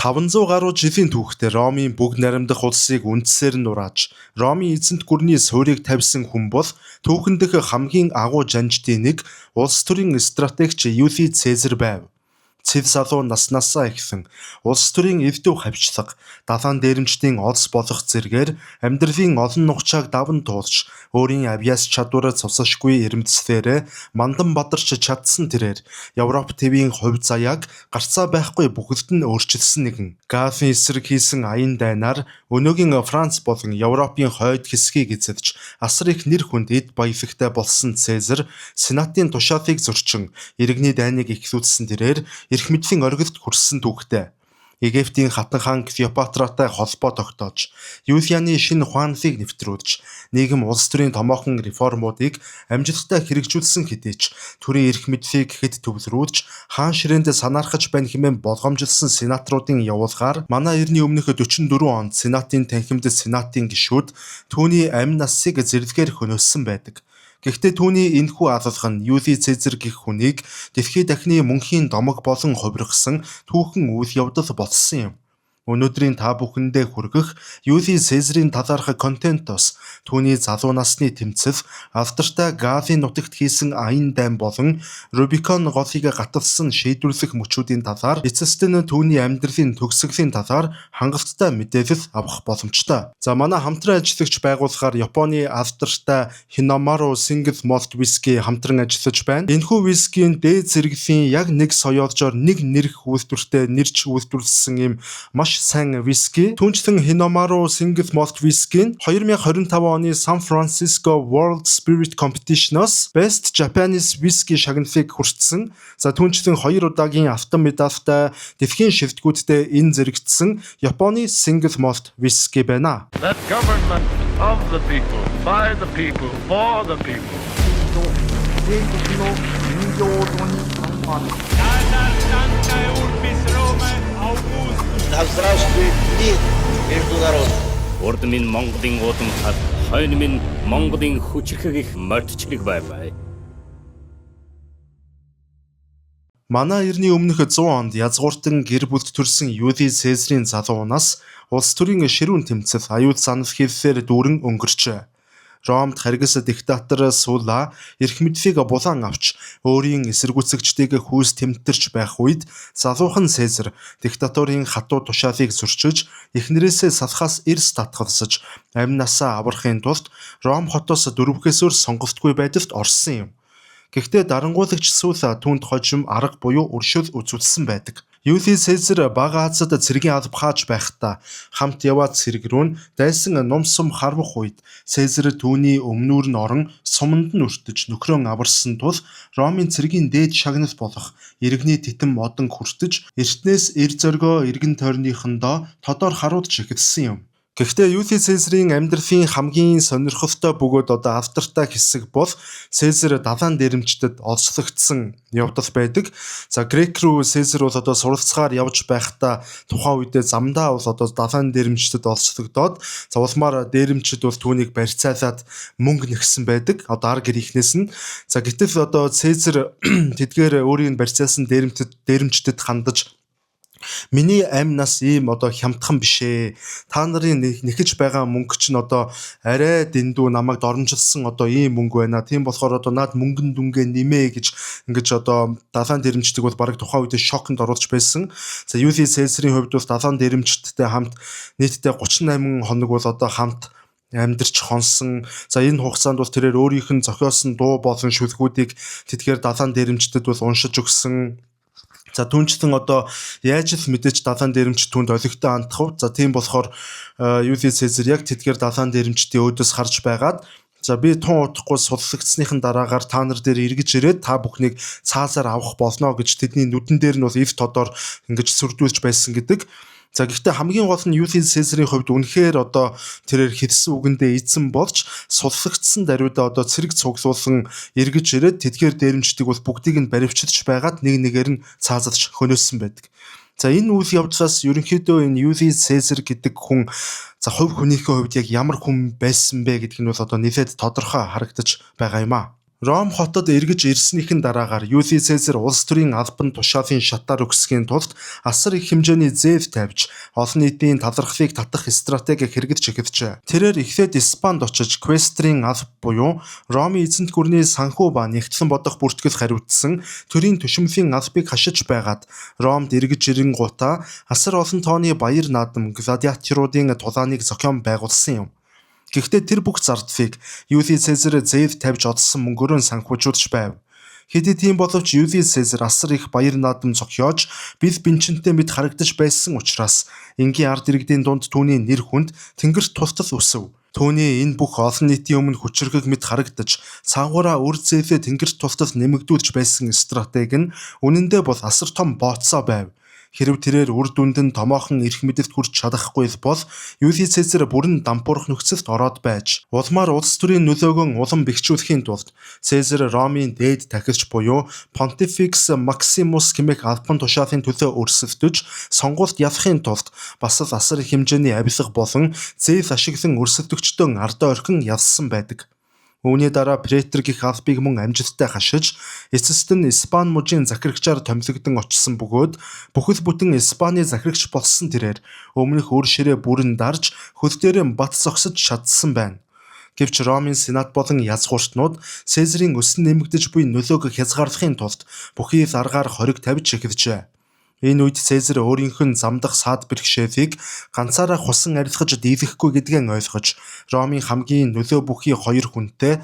500 гаруй жилийн түүхтээ Ромын бүгд найрамдах улсыг үндсээр нь нурааж, Ромын эзэнт гүрний суурийг тавьсан хүн бол түүхэн дэх хамгийн агуу жанждын нэг улс төрийн стратегч Юлий Цезарь байв. Цэв залуу наснаасаа эхлэн улс төрийн эвдэв хавчлага, далайн дээрэмчдийн олс болох зэргээр амьдралын олон нугчааг даван туулж, өөрийн авьяас чадвараа цусашгүй эрэмбэлснээрээ мандан бадарч чадсан тэрээр Европ тивийн хувь заяаг гарцаа байхгүй бүхэлд нь өөрчилсөн нэгэн. Галлын эсрэг хийсэн аян дайнаар өнөөгийн Франц болон Европын хойд хэсгийг эзэлж, асар их нэр хүнд эд баялагтай болсон Цезарь Сенатын тушаалыг зөрчин, иргэний дайныг эхлүүлсэн тэрээр эрх мэдлийн оргилд хүрсэн түүхтэй. Египтийн хатан хаан Клеопатратай холбоо тогтоож, Юлианы шинэ ухаанлыг нэвтрүүлж, нийгэм улс төрийн томоохон реформуудыг амжилттай хэрэгжүүлсэн хэдий ч төрийн эрх мэдлийг хэд төвлөрүүлж, хаан ширээнд санаархаж байна хэмээн болгоомжилсан сенаторуудын явуулгаар манай эртний өмнөх 44 онд Сенатын танхимд Сенатын гишүүд түүний амь насыг зэрлэгээр хөнөөссөн байдаг. Гэхдээ түүний энэхүү алалга нь Юлий Цезарь гэх хүнийг дэлхий дахины мөнхийн домог болон хувиргасан түүхэн үйл явдал болсон юм. Өнөөдрийн та бүхэндээ хүргэх Юлий Цезарийн талаарх контентоос түүний залуу насны тэмцэл, алдартай Галлын нутагт хийсэн аян дайн болон Рубикон голыг гаталсан шийдвэрлэх мөчүүдийн талаар эцэст нь түүний амьдралын төгсгөлийн талаар хангалттай мэдээлэл авах боломжтой. За манай хамтран ажиллагч байгууллагаар Японы алдартай Hinomaru Single Malt Whisky хамтран ажиллаж байна. Энэхүү вискийн дээд зэрэглэлийн яг нэг соёолжоор нэг нэрх үйлдвэртэй нэрч үйлдвэрлэсэн юм маш сайн виски. Түүнчлэн Hinomaru Single Malt Whisky нь 2025 оны San Francisco World Spirit Competition-оос Best Japanese Whisky шагналыг хүртсэн. За түүнчлэн хоёр удаагийн алтан медальтай дэлхийн шилдэгүүдтэй энэ зэрэгдсэн Японы Single Malt Whisky байна. That government of the people, by the people, for the people. 米国のニューヨークに看板 Sancta Urbis Romae Augustus. Да здравствует мир между народами. Урд минь Монголын уудамхад, хойно минь Монголын хүчирхэг их морьдчилэг байвай. Манай эртний өмнөх 100 онд язгууртан гэр бүлд төрсэн Юлий Цезарийн залуу нас улс төрийн ширүүн тэмцэл, аюул занал хийллээр дүүрэн өнгөрчээ. Ромд харгас диктатор Сула эрх мэдлийг булан авч өөрийн эсэргүүцэгчдийг хүйс тэмтэрч байх үед залуухан Цезарь диктаторын хатуу тушаалыг зөрчиж, эхнэрээсээ салхаас эрс татгалзаж, амь насаа аврахын тулд Ром хотоос дөрвөхөөс өөр сонголтгүй байдалд орсон юм. Гэхдээ дарангуулагч Сула түүнд хожим арга буюу өршөөл үзүүлсэн байдаг. Юлий Цезарь Бага Азид цэргийн алба хааж байхдаа хамт яваад цэрэг рүү нь дайсан нум сум харвах үед Цезарь түүний өмнүүр нь орон суманд нь өртөж нөхрөө аварсан тул Ромын цэргийн дээд шагнал болох иргэний титэм модон хүртэж эртнээс эр зоригоо эргэн тойрныхондоо тодор харуулж эхэлсэн юм. Гэхдээ Юлий Цезарийн амьдралын хамгийн сонирхолтой бөгөөд одоо алдартай хэсэг бол Цезарь далайн дээрэмчдэд олзлогдсон явдал байдаг. За Грек рүү Цезарь бол одоо суралцахаар явж байхдаа тухайн үедээ замдаа бол одоо далайн дээрэмчдэд олзлогдоод, за улмаар дээрэмчд бол түүнийг барьцаалаад мөнгө нэгсэн байдаг. Одоо ар гэрийнхнээс нь. За гэтэл одоо Цезарь тэдгээр өөрийг барьцаалсан дээрэмчдэд хандаж: "Миний амь нас ийм одоо хямдхан биш ээ. Та нарын нэхэж байгаа мөнгө чинь одоо арай дэндүү намайг доромжилсан одоо ийм мөнгө байна. Тийм болохоор одоо наад мөнгөн дүнгээ нэмээ" гэж ингэж одоо далайн дээрэмчдэг бол бараг тухайн үедээ шоконд оруулж байсан. За Юлий Цезарийн хувьд бол далайн дээрэмчдтэй хамт нийтдээ 38 хоног бол одоо хамт амьдарч хонсон. За энэ хугацаанд бол тэрээр өөрийнх нь зохиосон дуу болон шүлгүүдийг тэдгээр далайн дээрэмчдэд бол уншиж өгсөн. За түүнчлэн одоо яаж л мэдээж далайн дээрэмч түүнд олигтой хандах вэ? За тийм болохоор Юлий Цезарь яг тэдгээр далайн дээрэмчдийн өөдөөс харж байгаад: "За би тун удахгүй суллагдсныхан дараагаар та нар дээр эргэж ирээд та бүхнийг цаазаар авах болно" гэж тэдний нүдэн дээр нь бол ив тодор ингэж сүрдүүлж байсан гэдэг. За гэхдээ хамгийн гол нь Юлий Цезарийн хувьд үнэхээр одоо тэрээр хэлсэн үгэндээ эзэн болж суллагдсан даруйдаа одоо цэрэг цуглуулсан эргэж ирээд тэдгээр дээрэмчдийг бол бүгдийг нь баривчилж байгаад нэг нэгээр нь цаазалж хөнөөссөн байдаг. За энэ үйл явдлаас ерөнхийдөө энэ Юлий Цезарь гэдэг хүн за хувь хүнийхээ хувьд яг ямар хүн байсан бэ гэдг нь бол одоо нэлээд тодорхой харагдаж байгаа юм аа. Ром хотод эргэж ирснийхэн дараагаар Юлий Цезарь улс төрийн албан тушаалын шатаар өгсөхийн тулд асар их хэмжээний зээл тавьж, олон нийтийн талархлыг татах стратеги хэрэгжиж эхэлжээ. Тэрээр эхлээд Испанд очиж Квестрийн алба буюу Ромын эзэнт гүрний санхүү ба нягтлан бодох бүртгэл хариуцсан төрийн төшөмлийн албыг хашиж байгаад Ромд эргэж ирэнгуутаа асар олон тооны баяр наадам гладиаторуудын тулааныг зохион байгуулсан юм. Гэхдээ тэр бүх зардлыг Юлий Цезарь зээл тавьж олсон мөнгөөрөө санхүүжүүлж байв. Хэдий тийм боловч Юлий Цезарь асар их баяр наадам зохиож бэл бэнчинтэй мэт харагдаж байсан учраас энгийн ард иргэдийн дунд түүний нэр хүнд тэнгэрт тултал өсөв. Түүний энэ бүх олон нийтийн өмнө хүчирхэг мэт харагдаж цаагаараа үр зээлээ тэнгэрт тултал нэмэгдүүлж байсан стратеги нь үнэндээ бол асар том бооцоо байв. Хэрэв тэрээр үр дүнд нь томоохон эрх мэдэлд хүрч чадахгүй бол Юлий Цезарь бүрэн дампуурах нөхцөлд ороод байж, улмаар улс төрийн нөлөөгөө улам бэхжүүлэхийн тулд Цезарь Ромын дээд тахилч буюу Pontifex Maximus хэмээх албан тушаалын төлөө өрсөлдөж, сонгуульд ялахын тулд бас л асар их хэмжээний авилга болон зээл ашиглан өрсөлдөгчдөн ардаа орхин ялсан байдаг. Үүний дараа претор гэх албыг мөн амжилттай хашиж, эцэст нь Испани мужийн захирагчаар томилогдсон очсон бөгөөд бүхэл бүтэн Испаний захирагч болсон тэрээр өмнөх үр ширээ бүрэн дарж хөл дээрээ бат зогсож чадсан байна. Гэвч Ромын сенат болон язгууртнууд Цезарийн өсөн нэмэгдэж буй нөлөөг хязгаарлахын тулд бүхий л аргаар хориг тавьж эхэлжээ. Энэ үед Цезарь өөрийнх нь замдах саад бэрхшээлийг ганцаараа хусан арилгаж дийлэхгүй гэдгээ ойлгож, Ромын хамгийн нөлөө бүхий хоёр хүнтэй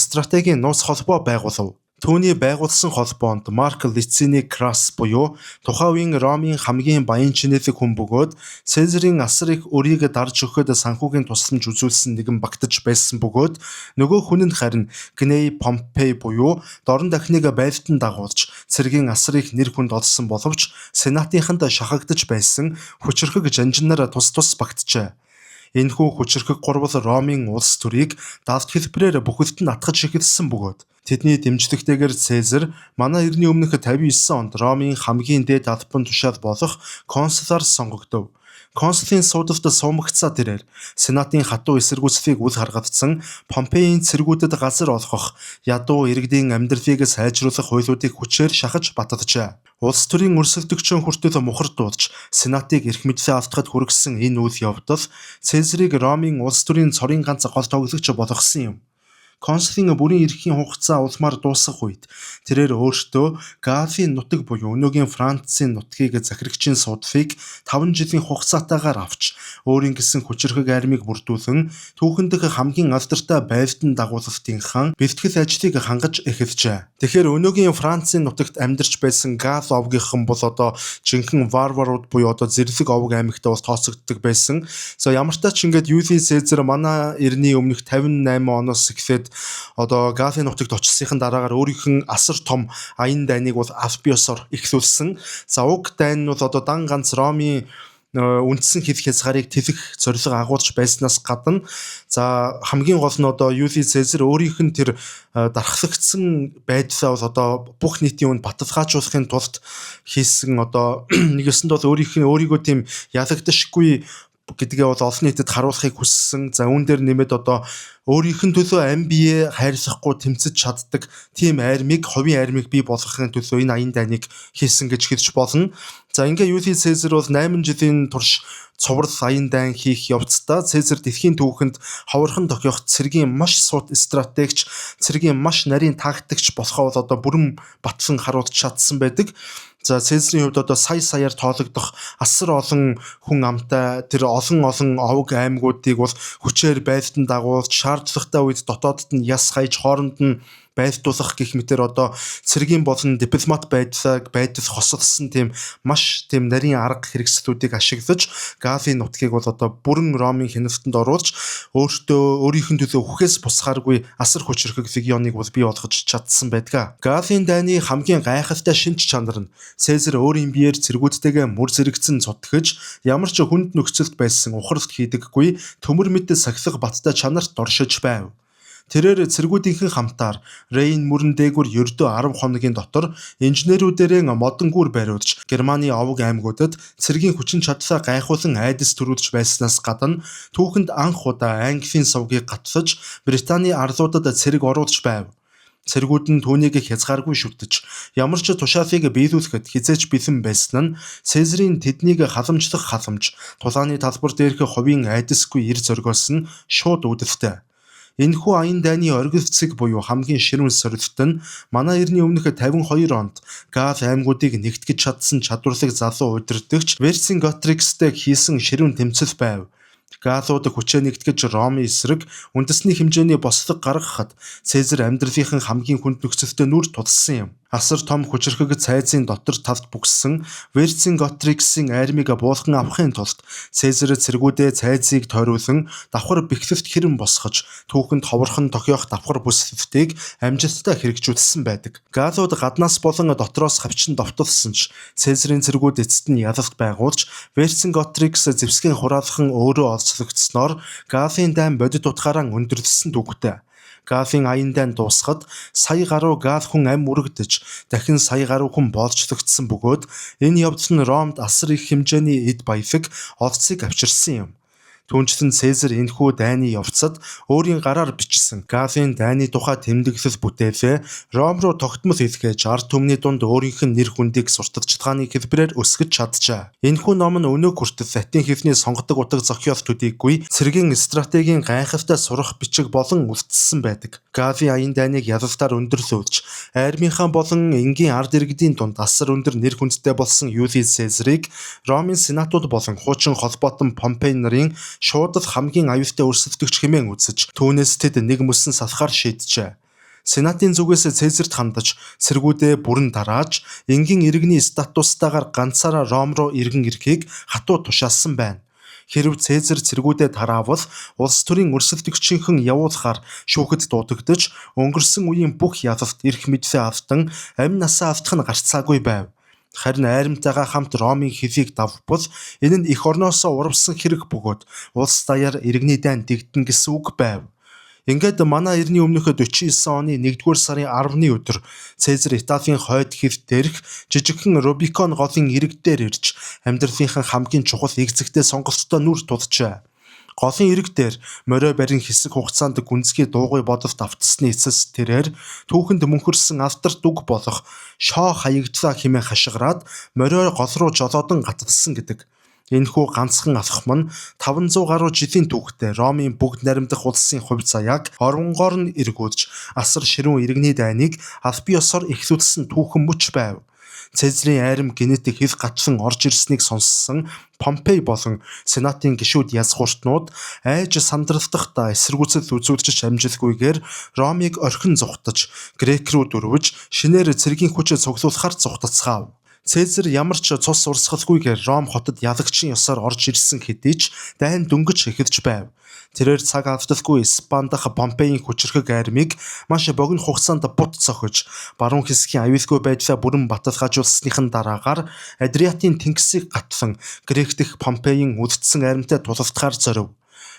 стратегийн нууц холбоо байгуулав. Түүний байгуулсан холбоонд Марк Лициний Красс буюу тухайн үеийн Ромын хамгийн баян чинэлэг хүн бөгөөд Цезарийн асар их өрийг дарж өгөхөд санхүүгийн тусламж үзүүлсэн нэгэн багтаж байсан бөгөөд нөгөө хүн нь харин Гней Помпей буюу дорн дахныг байлдан дагуулж цэргийн асар их нэр хүнд олсон боловч сенатынханд шахагдаж байсан хүчирхэг жанжиннаар тус тус багтжээ. Энэхүү хүчирхэг гурвал Ромын улс төрийг далд хэлбэрээр бүхэлд нь атгаж эхэлсэн бөгөөд тэдний дэмжлэгтэйгээр Цезарь манай эртний өмнөх 59 онд Ромын хамгийн дээд албан тушаал болох консулаар сонгогдов. Консулын суудалд суумгацаа тэрээр сенатын хатуу эсэргүүцлийг үл харгалзан Помпеийн цэргүүдэд газар олгох, ядуу иргэдийн амьдралыг сайжруулах хуулиудыг хүчээр шахаж баталжээ. Улс төрийн өрсөлдөгчөн хүртэл мухардуулж сенатыг эрх мэдлээ автахад хүргэсэн энэ үйл явдал Цезарийг Ромын улс төрийн цорын ганц гол тоглогч болгосон юм. Консулын бүрийн эрхийн хугацаа улмаар дуусах үед тэрээр өөртөө Галлийн нутаг буюу өнөөгийн Францын нутгийг захирагчийн суудлыг 5 жилийн хугацаатайгаар авч өөрийн гэсэн хүчирхэг армийг бүрдүүлэн түүхэн дэх хамгийн алдартай байлдан дагуулалтын хаан бэлтгэл ажлыг хангаж эхэлжээ. Тэгэхээр өнөөгийн Францын нутагт амьдарч байсан Галл овгийнхан бол одоо жинхэнэ варварууд буюу одоо зэрлэг овг аймагтай бол тооцогддог байсан. За ямар ч тач ингээд Юлий Цезарь манай эртний өмнөх 58 оноос эхлээд одоо Галлийн нутагт очсныхан дараагаар өөрийнх нь асар том аян дайныг бол аль биесоор эхлүүлсэн. За уг дайн нь бол одоо дан ганц Ромын үндсэн хил хязгаарыг тэлэх зорилго агуулж байснаас гадна за хамгийн гол нь одоо Юлий Цезарь өөрийнх нь тэр дархлагдсан байдлаа бол одоо бүх нийтийн өмнө баталгаажуулахын тулд хийсэн одоо нэг ёсонд бол өөрийнх нь өөрийгөө тийм ялагдашгүй гэдгээ бол олон нийтэд харуулахыг хүссэн. За үүн дээр нэмээд одоо өөрийнх нь төлөө амь бие хайрлахгүй тэмцэж чаддаг тийм армийг, хувийн армийг бий болгохын төлөө энэ аян дайныг хийсэн гэж хэлж болно. За ингээ Юлий Цезарь бол 8 жилийн турш цуврал аян дайн хийх явцдаа Цезарь дэлхийн түүхэнд ховорхон тохиох цэргийн маш сут стратегч, цэргийн маш нарийн тактикч болохоо бол одоо бүрэн батлан харуулж чадсан байдаг. За Цезарийн хувьд одоо сая саяар тоологдох асар олон хүн амтай тэр олон олон овг аймагуудыг бол хүчээр байлдан дагуулж шаардлагатай үед дотоодд нь яс хайж хооронд нь байлдуулах гэх мэтэр одоо цэргийн болон дипломат байдлааг байдал хосолсон тийм маш тийм нарийн арга хэрэгслүүдийг ашиглаж Галлийн нутгийг бол одоо бүрэн Ромын хяналтанд оруулж өөртөө өөрийнх нь төлөө үхэхээс бусгааргүй асар хүчирхэг легионыг бол бий болгож чадсан байдаг. Галлийн дайны хамгийн гайхалтай шинж чанар нь Цезарь өөрийн биеэр цэргүүдтэйгээ мөр зэрэгцэн цутгаж ямар ч хүнд нөхцөлд байсан ухралт хийдэггүй төмөр мэт сахилга баттай чанарт доршиж байв. Тэрээр цэргүүдийнхэн хамтаар Рейн мөрөн дээгүүр ердөө 10 хоногийн дотор инженерүүдээрээ модон гүр бариулж Германы овог аймагуудад цэргийн хүчин чадлаа гайхуулан айдас төрүүлж байснаас гадна түүхэнд анх удаа Английн сувгийг гатлаж Британий арлуудад цэрэг оруулж байв. Цэргүүд нь түүнийг хязгааргүй шүтэж, ямар ч тушаалыг биелүүлэхэд хэзээ ч бэлэн байсан нь Цэзарийн тэднийг халамжлах халамж, тулааны талбар дээрх хувийн айдасгүй эр зоригоос нь шууд үүдэлтэй. Энэхүү аян дайны оргил цэг буюу хамгийн ширүүн сорилт нь манай эртний өмнөх 52 онд Гал аймагуудыг нэгтгэж чадсан чадварлаг залуу удирдагч Верцингеторикстэй хийсэн ширүүн тэмцэл байв. Галууд хүчээ нэгтгэж Ромын эсрэг үндэсний хэмжээний бослого гаргахад Цэзар амьдралынхан хамгийн хүнд нөхцөлтэй нүр тулсан юм. Асар том хүчирхэг цайзын дотор талд бүгссэн Верцингеториксийн армийг буулган авахын тулд Цэзар цэргүүдээ цайзыг тойруулан давхар бэхлэлт хэрэн босгож түүхэнд ховорхон тохиох давхар бүслэлтийг амжилттай хэрэгжүүлсэн байдаг. Галууд гаднаас болон дотроос хавчин довтолсон ч Цэзарийн цэргүүд эцэст нь ялалт байгуулж Верцингеторикс зэвсгийн хураалхан өөрөө олзлогдсноор Галын дайн бодит утгаараа өндөрлөсөн түүхтэй. Галын аян дайн дуусахад сая гаруй гал хүн амь үрэгдэж, дахин сая гаруй хүн боолчлогдсон бөгөөд энэ явдал нь Ромд асар их хэмжээний эд баялаг олзыг авчирсан юм. Түүнчлэн Цэзар энэхүү дайны явцад өөрийн гараар бичсэн Галын дайны тухай тэмдэглэл бүтээлээ Ром руу тогтмол илгээж ард түмний дунд өөрийнх нь нэр хүндийг сурталчилгааны хэлбэрээр өсгөж чаджээ. Энэхүү ном нь өнөөг хүртэл латин хэлний сонгодог утга зохиол төдийгүй цэргийн стратегийн гайхалтай сурах бичиг болон үлдсэн байдаг. Галын аян дайныг ялалтаар өндөрлүүлж, армийнхаа болон энгийн ард иргэдийн дунд асар өндөр нэр хүндтэй болсон Юлий Цэзарыг Ромын сенатууд болон хуучин холбоотон Помпей нарын шууд л хамгийн аюултай өрсөлдөгч хэмээн үзэж, түүнээс тэд нэг мөсөн салахаар шийджээ. Сенатын зүгээс Цэзарт хандаж, цэргүүдээ бүрэн тарааж, энгийн иргэний статустаагаар ганцаараа Ром руу иргэн ирэхийг хатуу тушаалсан байна. Хэрэв Цэзар цэргүүдээ тараавал улс төрийн өрсөлдөгчийнхэн явуулахаар шүүхэд дуудагдаж, өнгөрсөн үеийн бүх ялалт, эрх мэдлээ алдан, амь насаа алдах нь гарцаагүй байв. Харин айрамтайгаа хамт Ромын хөлийг давбал энэ нь эх орноосоо урвсан хэрэг бөгөөд улс даяар иргэний дайн дэгдэнэ гэсэн үг байв. Ингээд манай эртний өмнөх 49 оны 1-р сарын 10-ны өдөр Цэзар Италийн хойд хил дээрх жижигхэн Рубикон голын ирэг дээр ирж амьдралынхаа хамгийн чухал эгзэгтэй сонголттой нүр тулжээ. Голын ирэг дээр морио барин хэсэг хугацаанд гүнзгий дуугүй бодолд автсны эцэс тэрээр түүхэнд мөнхөрсөн алдарт үг болох шоо хаягдлаа хэмээн хашгираад морио гол руу жолоодон гаталсан гэдэг. Энэхүү ганцхан алхам нь 500 гаруй жилийн түүхтэй Ромын бүгд найрамдах улсын хувь заяаг оронгоор нь эргүүлж асар ширүүн иргэний дайныг аль ёсоор эхлүүлсэн түүхэн мөч байв. Цэзрийн айрам генетик хэл гатлан орж ирснийг сонссон Помпей болон Сенатын гишүүд язгууртнууд айж сандралдахдаа эсэргүүцэл үзүүлж амжилгүйгээр Ромыг орхин зугтаж, Грек рүү дөрвөж, шинээр цэргийн хүчээ цуглуулахар зугтацгаав. Цэзар ямар ч цус урсгалгүйгээр Ром хотод ялагчийн ёсоор орж ирсэн хэдий ч дайн дөнгөж эхэлж байв. Тэрээр цаг алдалгүй Испани дахь Помпейн хүчирхэг армийг маш богино хугацаанд бут цохиж, баруун хэсгийн аюулгүй байдлаа бүрэн баталгаажуулсныхан дараагаар Адриатын тэнгисийг гатлан Грек дэх Помпейн үлдсэн армитай тулалдахаар зорив.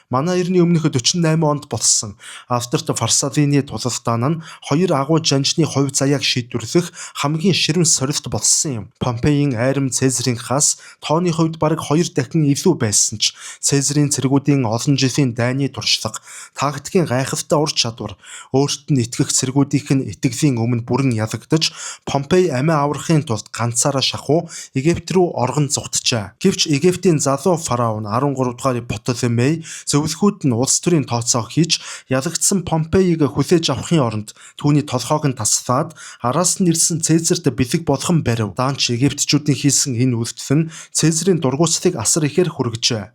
Манай эртний өмнөх 48 онд болсон Алдарт Фарсалины тулалдаан нь хоёр агуу жанжны хувь заяаг шийдвэрлэх хамгийн ширүүн сорилт болсон юм. Помпейн айрам Цэзарийнхаас тооны хувьд бараг хоёр дахин илүү байсан ч Цэзарийн цэргүүдийн олон жилийн дайны туршлага, тактикийн гайхалтай ур чадвар, өөрт нь итгэх цэргүүдийнх нь итгэлийн өмнө бүрэн ялагдаж Помпей амиа аврахын тулд ганцаараа шахуу Египт рүү оргон зугтжээ. Гэвч Египтийн залуу фараон 13 дугаар Птолемей зөвлөхүүд нь улс төрийн тооцоо хийж ялагдсан Помпейг хүлээж авахын оронд түүний толгойг нь таслаад араас нь ирсэн Цэзарт бэлэг болгон барив. Даанч Египтчүүдийн хийсэн энэ үйлдэл нь Цэзарийн дургуутслыг асар ихээр хүргэжээ.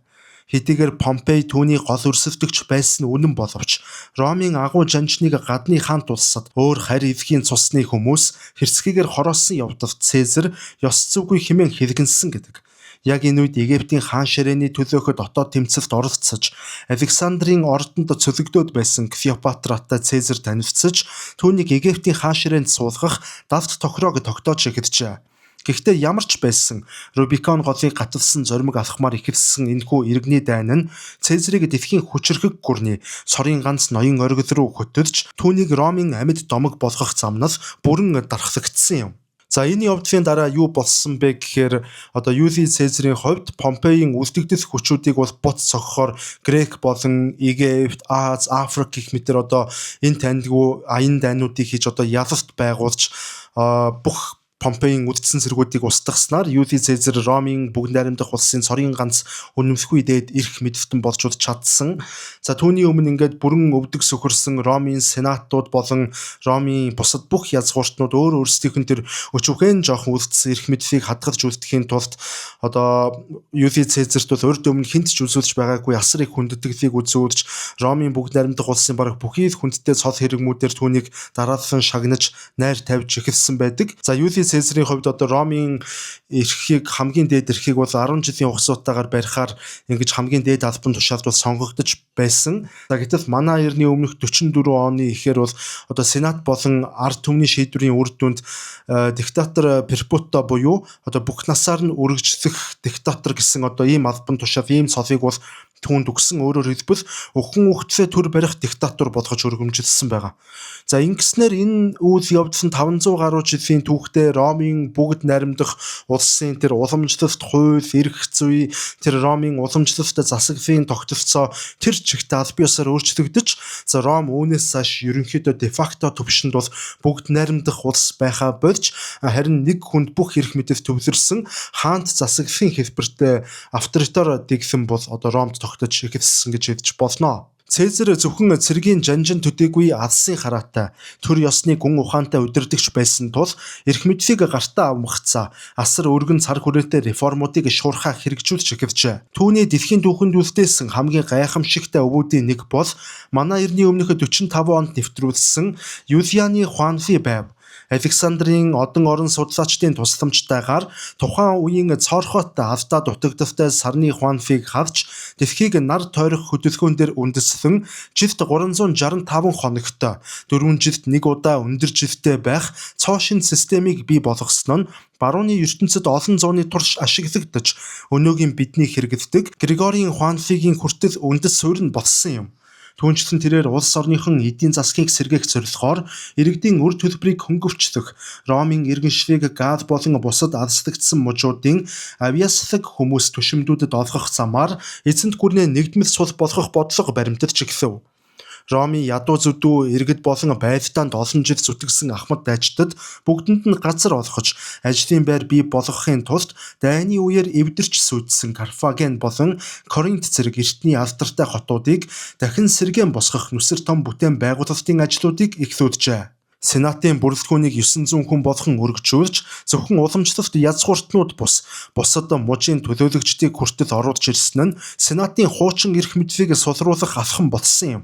Хэдийгээр Помпей түүний гол өрсөлдөгч байсан үнэн боловч Ромын агуу жанжныг гадны хаант улсад өөр харь эвхийн цусны хүмүүс хэрцгийгээр хороосон явдалд Цэзар ёс зүйгүй хэмээн хэлгэнсэн гэдэг. Яг энэ үед Египтийн хаан ширээний төлөөх дотоод тэмцэлд оролцож, Александрийн ордонд цөлөгдөөд байсан Клеопатратай Цэзар танилцаж, түүнийг Египтийн хаан ширээнд суулгах давт тохироог тогтоож эхэлжээ. Гэхдээ ямар ч байсан Рубикон голыг гаталсан зоримог алхмаар эхэлсэн энэхүү иргэний дайн нь Цэзарыг дэлхийн хүчирхэг гүрний сорын ганц ноён оргил руу хөтөлж, түүнийг Ромын амьд домог болгох замнал бүрэн дархлагдсан юм. За, энэ явдлын дараа юу болсон бэ гэхээр одоо Юлий Цезарийн хувьд Помпейн үлдэгдэл хүчүүдийг бол бут цохохоор Грек болон Египт, Аз, Африк гэх мэтэр одоо энэ таньдгүй аян дайнуудыг хийж одоо ялалт байгуулж бүх Помпейн үлдсэн цэргүүдийг устгаснаар Юлий Цезар Ромын бүгд найрамдах улсын цорын ганц үнэмшгүй дээд эрх мэдэлтэн болж чадсан. За, түүний өмнө ингээд бүрэн өвдөг сөхөрсөн Ромын сенатууд болон Ромын бусад бүх язгууртнууд өөр өөрсдийнх нь тэр өчвхэн жоохон үлдсэн эрх мэдлийг хадгалж үлдэхийн тулд одоо Юлий Цезарт бол урд өмнө хүнд ч үзүүлж байгаагүй асар их хүндэтгэлийг үзүүлж, Ромын бүгд найрамдах улсын бараг бүхий л хүндтэй цол хэрэгмүүдээр түүнийг дараалан шагнаж, найр тавьж эхэлсэн байдаг. За, Юлий Цезарийн хувьд одоо Ромын эрхийг, хамгийн дээд эрхийг бол 10 жилийн хугацаатаагаар барихаар ингэж хамгийн дээд албан тушаалд бол сонгогдож байсан. За, гэтэл манай эртний өмнөх 44 оны ихээр бол одоо Сенат болон ард түмний шийдвэрийн үр дүнд диктатор перпетуа буюу одоо бүх насаар нь үргэлжлэх диктатор гэсэн одоо ийм албан тушаал, ийм цолыг бол түүнд өгсөн. Өөрөөр хэлбэл, өхөн үхтлээ төр барих диктатор болгож өргөмжилсөн байгаа. За, ингэснээр энэ үйл явдал нь 500 гаруй жилийн түүхтээ Ромын бүгд найрамдах улсын тэр уламжлалт хууль, эрх зүй, тэр Ромын уламжлалт засаглалын тогтолцоо тэр чигт аль биесээр өөрчлөгдөж, за, Ром үүнээс цааш ерөнхийдөө де факто төвшөнд бол бүгд найрамдах улс байхаа болж, харин нэг хүнд бүх эрх мэдэл төвлөрсөн хаант засаглалын хэлбэртэй авторитар дэглэм бол одоо Ромд тогтож эхэлсэн гэж хэлж болно. Цезар зөвхөн цэргийн жанжин төдийгүй алсын хараатай, төр ёсны гүн ухаантай удирдагч байсан тул эрх мэдлийг гартаа авмагцаа асар өргөн цар хүрээтэй реформуудыг шуурхаа хэрэгжүүлж эхэлжээ. Түүний дэлхийн түүхэнд үлдээсэн хамгийн гайхамшигтай өвүүдийн нэг бол манай эртний өмнөх 45 онд нэвтрүүлсэн Юлианы Хуанфи байв. Александрийн одон орон судлаачдын тусламжтайгаар тухайн үеийн цоорхойтой алдаа дутагдaltaй сарны Хуанфиг харж, дэлхийг нар тойрох хөдөлгөөн дээр үндэслэн жилт 365 хоногт, 4 жилд нэг удаа өндөр жилтэй байх цоо шинэ системийг бий болгосон нь барууны ертөнцид олон зууны турш ашиглагдаж, өнөөгийн бидний хэрэглэдэг Григорийн Хуанфигийн хүртэл үндэс суурь нь болсон юм. Түүнчлэн тэрээр улс орныхон эдийн засгийг сэргээх зорилгоор иргэдийн үр төлбөрийг хөнгөвчлөх, Ромын иргэншилийг Гал болон бусад алслагдсан мужуудын авьяаслаг хүмүүс түшимдүүдэд олгох замаар эзэнт гүрнээ нэгдмэл сул болгох бодлого баримталж эхлэв. Ромын ядуу зүдүү иргэд болон байлдаанд олон жил зүтгэсэн ахмад дайчдад бүгдэнд нь газар олгож, ажлын байр бий болгохын тулд дайны үеэр эвдэрч сүйдсэн Карфаген болон Коринт зэрэг эртний алдартай хотуудыг дахин сэргээн босгох нүсэр том бүтээн байгуулалтын ажлуудыг эхлүүлжээ. Сенатын бүрэлдэхүүнийг 900 хүн болгон өргөжүүлж, зөвхөн уламжлалт язгууртнууд бус, бусад мужийн төлөөлөгчдийг хүртэл оруулж ирсэн нь Сенатын хуучин эрх мэдлийг сулруулах алхам болсон юм.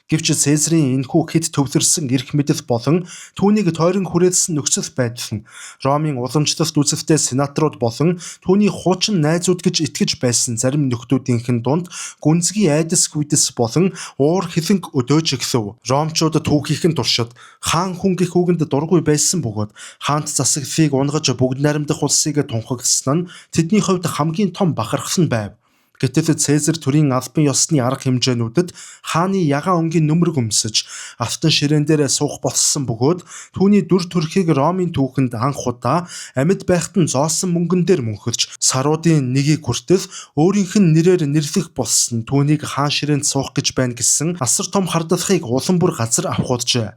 Гэвч Цезарийн энэхүү хэд төвлөрсөн эрх мэдэл болон түүнийг тойрон хүрээлсэн нөхцөл байдал нь Ромын уламжлалт үзэлтэй сенаторууд болон түүний хуучин найзууд гэж итгэж байсан зарим нөхдүүдийнхэн дунд гүнзгий айдас гүйдэс болон уур хилэнг өдөөж эхлэв. Ромчууд түүхийнхэн туршид хаан хүн гэх үгэнд дургүй байсан бөгөөд хаант засаглалыг унгаж бүгд найрамдах улсыг тунхагласан нь тэдний хувьд хамгийн том бахархал нь байв. Гэтэл Цезар төрийн албан ёсны арга хэмжээнүүдэд хааны ягаан өнгийн нөмрөг өмсөж, алтан ширээн дээр суух болсон бөгөөд түүний дүр төрхийг Ромын түүхэнд анх удаа амьд байхад нь зоосон мөнгөн дээр мөнхөлж, саруудын нэгийг хүртэл өөрийнх нь нэрээр нэрлэх болсон түүнийг хаан ширээнд суух гэж байна гэсэн асар том хардлагыг улам бүр газар авахуулжээ.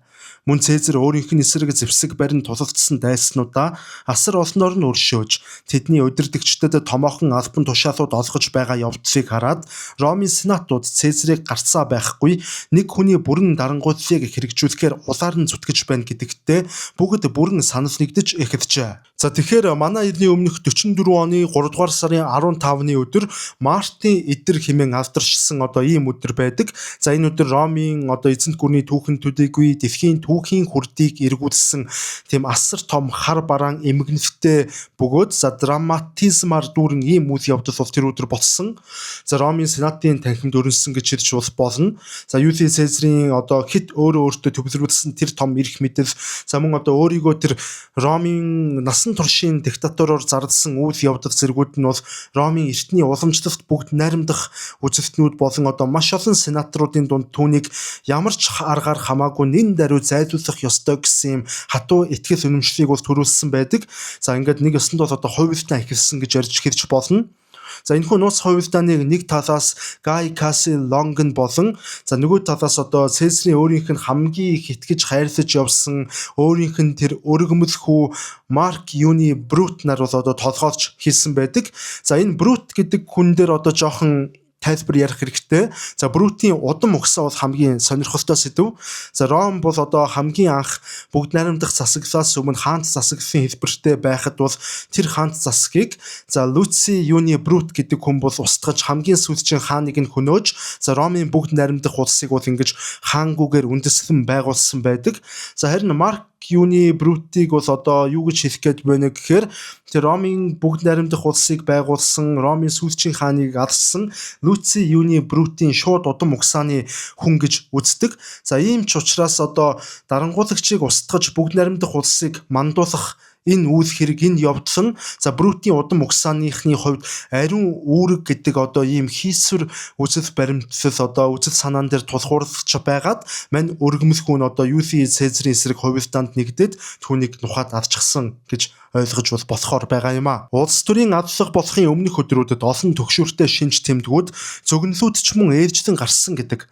Мөн Цезар өөрийнх нь эсрэг зэвсэг барин тулалдсан дайснуудаа асар олноор нь өршөөж, тэдний удирдагчдад томоохон албан тушаалууд олгож байгаа явдлыг хараад Ромын сенатууд Цезарийг гарцаа байхгүй нэг хүний бүрэн дарангуйллыг хэрэгжүүлэхээр улаар нь зүтгэж байна гэдэгтээ бүгд бүрэн санал нэгдэж эхэлжээ. За, тэгэхээр манай эртний өмнөх 44 оны 3 дугаар сарын 15-ны өдөр Мартын эдэр хэмээн алдаршсан одоо ийм өдөр байдаг. За, энэ өдөр Ромын одоо эзэнт гүрний түүхэн төдийгүй дэлхийн түүхийн хүрдийг эргүүлсэн тийм асар том хар бараан эмгэнэлттэй бөгөөд за драматизмаар дүүрэн ийм үйл явдал бол тэр өдөр болсон. За, Ромын сенатын танхимд өрнөсөн гэж хэлж болно. За, Юлий Цезарийн одоо хэт өөрөө өөртөө төвлөрүүлсэн тэр том эрх мэдэл, за, мөн одоо өөрийгөө тэр Ромын насан туршийн диктатороор зарласан үйл явдал зэргүүд нь бол Ромын эртний уламжлалт бүгд найрамдах үзэлтнүүд болон одоо маш олон сенаторуудын дунд түүнийг ямар ч аргаар хамаагүй нэн даруй буюу зайлуулах ёстой гэсэн юм хатуу итгэл үнэмшлийг бол төрүүлсэн байдаг. За ингээд нэг ёсонд бол одоо хувилдаан эхэлсэн гэж ярьж хэрж болно. За энэхүү нууц хувилдааныг нэг талаас Гай Касси Лонгн болон за нөгөө талаас одоо Цэсрийн өөрийнх нь хамгийн их итгэж хайрлаж явсан өөрийнх нь тэр өргөмөл хүү Марк Юни Брут нар бол одоо толгойлж хийсэн байдаг. За энэ Брут гэдэг хүн дээр одоо жоохон тайлбар ярих хэрэгтэй. За Брутийн удам угсаа бол хамгийн сонирхолтой сэдэв. За Ром бол одоо хамгийн анх бүгд найрамдах засаглалаас өмнө хаант засаглалын хэлбэртэй байхад бол тэр хаант засгийг за Луци Юни Брут гэдэг хүн бол устгаж хамгийн сүүлчийн хааныг нь хөнөөж за Ромын бүгд найрамдах улсыг бол ингэж хаангүйгээр үндэслэн байгуулсан байдаг. За харин Марк Юни Брутийг бол одоо юу гэж хэлэх гээд байна гэхээр тэр Ромын бүгд найрамдах улсыг байгуулсан, Ромын сүүлчийн хааныг алсан Луци Юни Брутийн шууд удам угсааны хүн гэж үздэг. За ийм ч учраас одоо дарангуулагчийг устгаж бүгд найрамдах улсыг мандуулах энэ үйл хэрэг, энэ явдал нь за Брутийн удам угсааныхны хувьд ариун үүрэг гэдэг одоо ийм хийсвэр үзэл баримтлал одоо үзэл санаан дээр тулгуурлаж байгаад мань өргөмөл хүн одоо Юли Цезарийн эсрэг хувилдаанд нэгдээд түүнийг нухаад авчихсан гэж ойлгож бол болохоор байгаа юм а. Улс төрийн аллах болохын өмнөх өдрүүдэд олон төгшүүртэй шинж тэмдгүүд зөгнөлүүд ч мөн ээлжлэн гарсан гэдэг.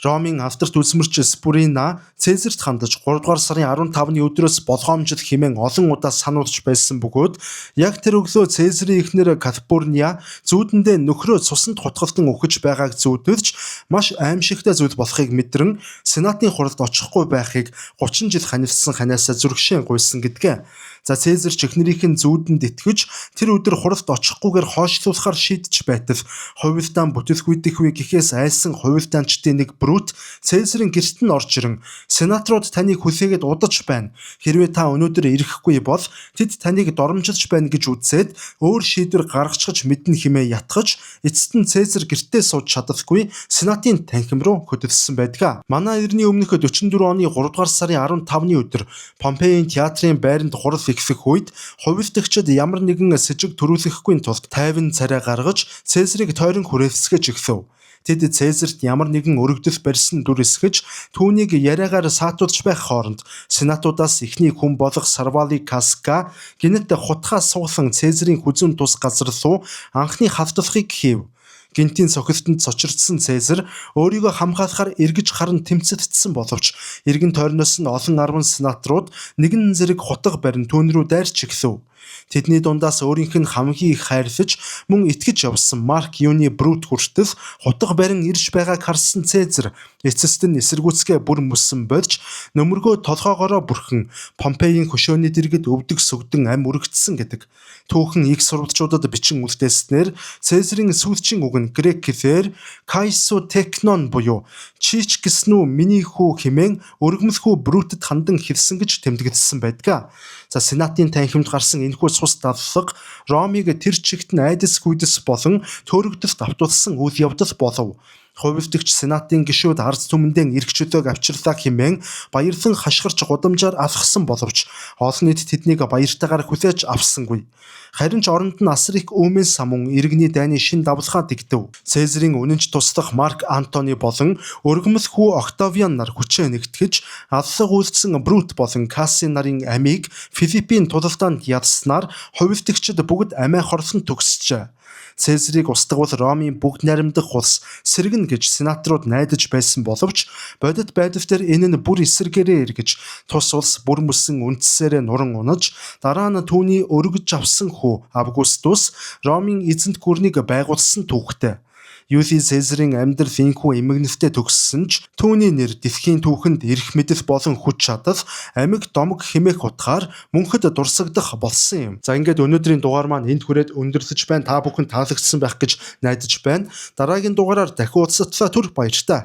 Ромын алдарт үзмэрч Спурина Цезарт хандаж 3 дугаар сарын 15-ны өдрөөс болгоомжил хэмээн олон удаа сануулж байсан бөгөөд яг тэр өглөө Цезарийн эхнэр Калпурниа зүүдэндээ нөхрөө цусанд хутгалтан үхэж байгааг зүүдэлж маш аимшигтай зүйл болохыг мэдрэн Сенатын хуралд очихгүй байхыг 30 жил ханилсан ханиасаа зүрхшээн гуйсан гэдгээ. За Цезар ч эхнэрийнх нь зүүдэнд итгэж тэр өдөр хуралд очихгүйгээр хойшлуулахар шийдэж байтал хувилдаан бүтэлгүйдэх вэ гэхээс айсан хувилдаанчдын нэг Брут Цезарийн гэрт нь орж ирэн сенаторууд таныг хүлээгээд удаж байна. Хэрвээ та өнөөдөр ирэхгүй бол тэд таныг доромжилж байна гэж үзээд өөр шийдвэр гаргачихж мэднэ хэмээн ятгаж эцэст нь Цезар гэртээ сууж чадалгүй сенатын танхим руу хөдөлсөн байдаг. Манай эртний өмнөх 44 оны 3 дугаар сарын 15-ны өдөр Помпеийн театрын байранд хурал эхлэх үед хувилдагчид ямар нэгэн сэжиг төрүүлэхгүй тулд 50 царай гаргаж Цезарыг тойрон хүрээлсгэж эхлэв. Тэд Цезарт ямар нэгэн өргөдөл барьсан дүр эсгэж түүнийг яриагаар саатуулж байх хооронд сенатуудаас эхний хүн болох Сарвали Каска гэнэт хутгаа суусан Цезарийн хүзүүн тус газар руу анхны хавталхыг хийв. Гэнтийн цохилтонд цочирдсан Цезар өөрийгөө хамгаалахаар эргэж харан тэмцэлдсэн боловч эргэн тойрноос нь олон арван сенаторууд нэгэн зэрэг хутга барин түүн рүү дайрч эхлэв. Тэдний дундаас өөрийнх нь хамгийн их хайрлаж мөн итгэж явсан Марк Юни Брут хүртэл хутга барин ирж байгааг харсан Цезар эцэст нь эсэргүүцгээ бүр мөссөн болж нөмөргөө толгоогоороо бүрхэн Помпеийн хөшөөний дэргэд өвдөг сүгдэн ам үрэгдсэн гэдэг. Түүхэн их сурвалжуудад бичин үлдээснээр Цезарийн сүүлчийн үг нь грек хэлээр «Кайсу технон» буюу «Чич гэсэн үү миний хүү» хэмээн өргөмөл хүү Брутэд хандан хэлсэн гэж тэмдэглэсэн байдаг. За Сенатын танхимд гарсан энэхүү цус давлага Ромыг тэр чигт нь айдас гүйдэс болон төөрөгдөлд автуулсан үйл явдал болов. Хувилдагч Сенатын гишүүд ард түмэндээ эрх чөлөөг авчирлаа хэмээн баярлан хашгирч гудамжаар алхсан боловч олон нийт тэднийг баяртайгаар хүлээж авсангүй. Харин ч оронд нь асар их өөмийн самун иргэний дайны шин давлгаа дэгдэв. Цезарийн үнэнч туслах Марк Антони болон өргөмөл хүү Октавиан нар хүчээ нэгтгэж аллаг үйлдсэн Брут болон Касси нарын амийг Филиппийн тулалдаанд ялснаар хувилдагчид бүгд амиа хорлон төгсжээ. Цезарийг устгавал Ромын бүгд найрамдах улс сэргэнэ гэж сенаторууд найдаж байсан боловч бодит байдал дээр энэ нь бүр эсрэгээрээ эргэж тус улс бүр мөсөн үндсээрээ нуран унаж дараа нь түүний өргөж авсан хүү Августус Ромын эзэнт гүрнийг байгуулсан түүхтэй. Юли Цезарийн амьдрал энэхүү эмгэнэлтэд төгссөн ч түүний нэр дэлхийн түүхэнд эрх мэдэл болон хүч чадал, амьг домог хэмээх утгаар мөнхөд дурсагдах болсон юм. За ингээд өнөөдрийн дугаар маань энд хүрээд өндөрлөж байна. Та бүхэн таалагдсан байх гэж найдаж байна. Дараагийн дугаараар дахин уулзтлаа, түр баяртай.